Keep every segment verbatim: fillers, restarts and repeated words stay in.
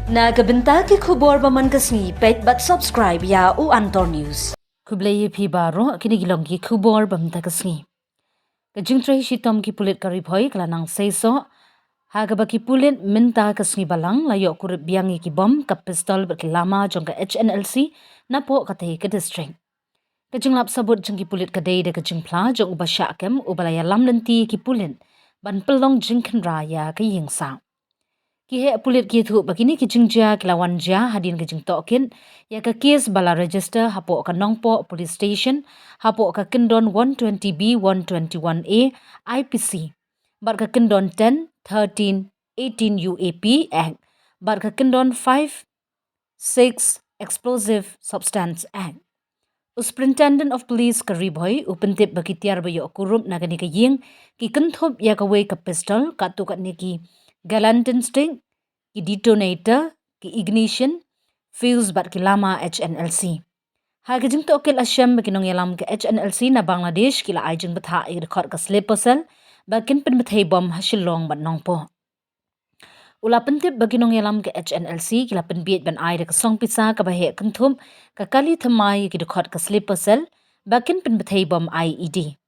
Na ka bynta ki khubor ba man ka sngi, peit bad subscribe ïa u Antor News. Khublei ïa phi baroh, kine ki long ki khubor ba mynta ka sngi. Ka jingtrei shitom ki pulit ka Ri Bhoi ka la nang seisoh, ha kaba ki pulit mynta ka sngi Balang la ïoh kurup biang ïa ki bom, ka pistol bad ki lama jong ka H N L C napoh katei ka district. Ka jinglap sabut jong ki pulit ka dei da ka jingphla jong uba shah kem uba la ïalam lynti ïa ki pulit ban pynlong jingkhynra ïa ka ïingsah. Ki heh pulit ki ïathuh ba kine ki jingjia ki la wan jia hadien ka jingtohkit ïa ka kes ba la register hapoh ka Nongpoh Police Station hapoh ka kyndon one twenty B, one twenty-one A I P C bad ka kyndon ten, thirteen, eighteen U A P Act bad ka kyndon five six Explosive Substance Act. U Superintendent of Police ka Ri Bhoi u pyntip ba ki tiar ba ïoh kurup na kane ka ïing ki kynthup ïa kawei ka pistol, katto katne ki gelatine stick, ki detonator, ki ignition, fuse bad ki lama H N L C. Ha ka jingtohkit la shem ba ki nongïalam ka H N L C na Bangladesh ki la ai jingbthah ïa ka dkhot ka sleeper cell ba kin pynbthei bom ha Shillong bad Nongpoh. U la pyntip ba ki nongïalam ka H N L C ki la pynbiej ban ai da ka song pisa kaba heh kynthup ka kali thymmai ïa ki dkhot ka sleeper cell ba kin pynbthei bom I E D.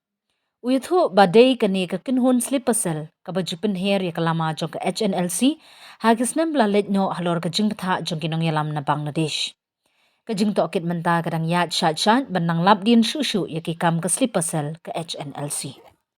U ïathuh ba dei kane ka kynhun sleeper cell kaba ju pynher ïa ka lama jong ka H N L C ha ki snem ba la leit noh halor ka jingbthah jong ki nongïalam na Bangladesh. Ka jingtohkit mynta ka dang ïaid shait shait ban nang lap dien shuh shuh ïa ki kam ka sleeper cell ka H N L C.